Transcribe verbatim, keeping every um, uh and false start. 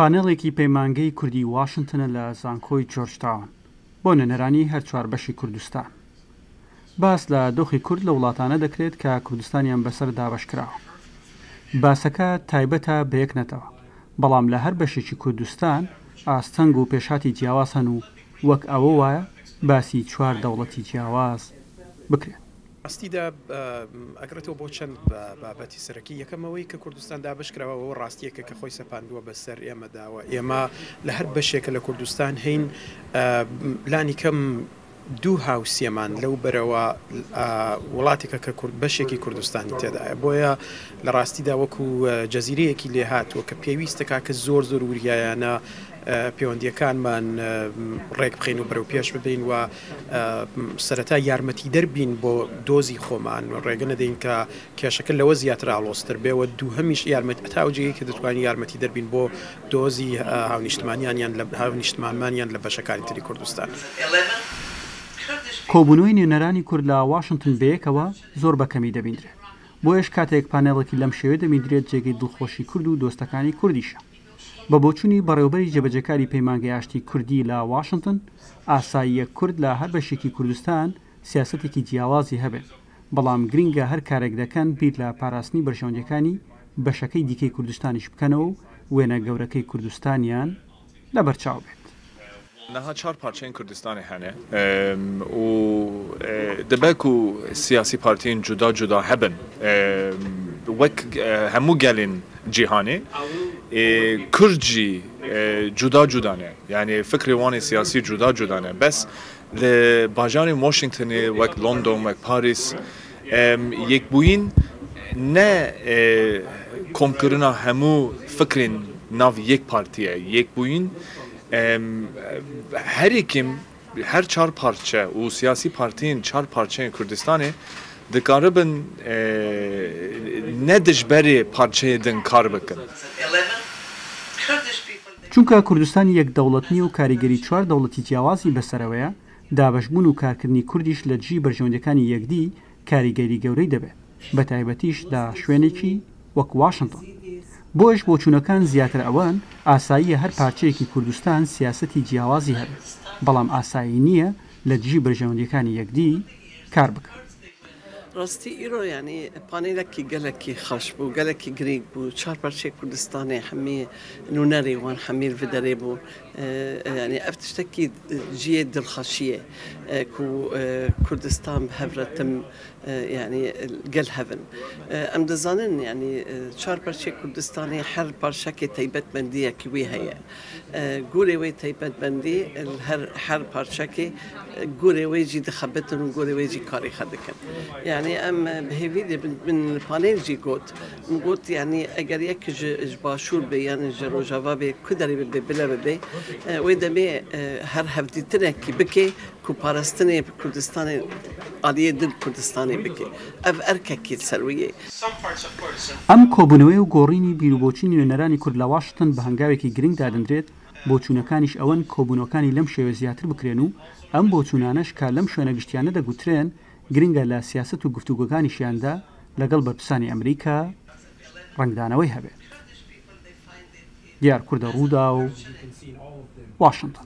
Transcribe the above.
پانێڵێکی پەیمانگەی کوردی واشنتنە لە زانکۆی جۆرجتاون بۆ نوێنەرانی هەر چوار بەشی کوردستان. باس لە دۆخی کورد لە وڵاتانە دەکرێت کە کوردستانیان بەسەر دابەش کراوە. باسەکە تایبەتە بە یەک نەتەوە، بەڵام لە هەر بەشێکی کوردستان ئاستەنگ و پێشهاتی جیاواز هەن و وەک ئەوە وایە باسی چوار دەوڵەتی جیاواز بکرێت. ڕاستیدا ئەگرێتەوە بۆ چەند بابەتی سەرەکی. یەکەمەوەی کە کوردستان دابش کراوە، ئەوە ڕاستیەکە کە خۆی سەپاندووە بەسەر ئێمەداوە. ئێمە لە هەر بەشێکە لە کوردستان هەین، لانی کەم دوو هاوسێمان لەو بەرەوە وڵاتێکە کە کورد بەشێکی کوردستانی تێدایە. بۆیە لە ڕاستیدا وەکو جەزیرەیەکی لێ هاتووە کە پێویستەکە کە زۆر زۆر وریایانە پەیوەندیەکانمان ڕێک بخین و بەرەو پێش ببین و سەرەتا یارمەتی دەربین بۆ دۆزی خۆمان، ڕێگە نەدەین کە کێشەکە لەوە زیاتر ئاڵۆزتر بێ و دووهەمیش یارمەتی، هەتا ئەو جێگەی کە دەتوانین یارمەتی دەربین بۆ دۆزی هاونیشتمانیان یان لە هاونیشتمانمان یان لە بەشەکانی تری کوردستان. کۆبوونەوەی نوێنەرانی کورد لە واشنتن بەیەکەوە زۆر بەکەمی دەبیندرێت، بۆیەش کاتێک پانێڵێکی لەم شێوەیە دەبیندرێت جێگەی دڵخۆشی کورد و دۆستەکانی کوردیشە. بە بۆچوونی بەڕێوەبەری جێبەجێکاری پەیمانگەی ئاشتی کوردی لە واشنتن، ئاساییە کورد لە هەر بەشێکی کوردستان سیاسەتێکی جیاوازی هەبێت، بەڵام گرنگە هەر کارێک دەکەن بیر لە پاراستنی بەرژەوەندیەکانی بەشەکەی دیکەی کوردستانیش بکەنەوە و وێنە گەورەکەی کوردستانیان لەبەرچاو بێت. Niha çar parçeyên Kurdistanê hene û dibe ku siyasî partiyên cuda cuda hebin, wek hemû gelên cîhanê, Kurd jî cuda cuda ne. Yanî fikrê wan ê siyasî cuda cuda ne. Bes li bajarên Washingtonê wek London, wek Paris, yekbûyîn ne komkirina hemû fikrên nav yek partî ye. Yekbûyîn her yekîm, her çar parçe û siyasî partiyên çar parçeyên Kurdistanê dikaribin ne dijberê parçeyê din kar bikin. چونکە کوردستانی یەک دەوڵەت نییە و کاریگەری چوار دەوڵەتی جیاوازی بەسەرەوەیە، دابەشبوون و کارکردنی کوردیش لە دژی بەرژەوەندیەکانی یەکدی کاریگەری گەورەی دەبێت، بە تایبەتیش لە شوێنێکی وەک واشنتن. بۆیش بۆچوونەکان زیاتر ئەوەن ئاساییە هەر پارچەیەکی کوردستان سیاسەتی جیاوازی هەبێت، بەڵام ئاسایی نییە لە دژی بەرژەوەندیەکانی یەکدی کار بکات. Rastî îro yanî panêlekî gelekî xweş bû, gelekî girîng bû. Çar parçeyê Kurdistanê hemî nûnerê wan hemî li vê derê bû. Yanî ev tiştekî cihê dilxweşiyê ku Kurdistan bi hev re tim yanî gel hev in. Em dizanin yanî çar parçeyê Kurdistanê her parçekê taybetmendiyekî wî heye. Gorê wê taybetmendî li her her parçekê gorê wê jî dixebitin û gorê wê jî karê xwe dikin. Yanî em bi hêvî dê min li panêl jî got. Min got yanî eger yek ji ji başûr bê yan ji rojava bê ku derê bibe bile bibe wê demê her hevdîtinekî bike ku parastinê Kurdistanê aliyê din Kurdistanê bike. Ev erkekî li ser wî ye. ئەم کۆبوونەوەی و گۆڕینی بیروبۆچوونی نوێنەرانی کورد لە واشنتن بە هەنگاوێکی گرنگ دادەندرێت، بۆچوونەکانیش ئەوەن کۆبوونەوەکانی لەم شێوە زیاتر بکرێن و ئەم بۆچوونانەش کە لەم شوێنە گشتیانە دەگوترێن گرنگە لە سیاسەت و گفتوگۆکانیشیاندا لەگەڵ بەرپرسانی ئەمریکا ڕەنگدانەوەی هەبێت. دیار کوردە ڕوودا و واشنتن.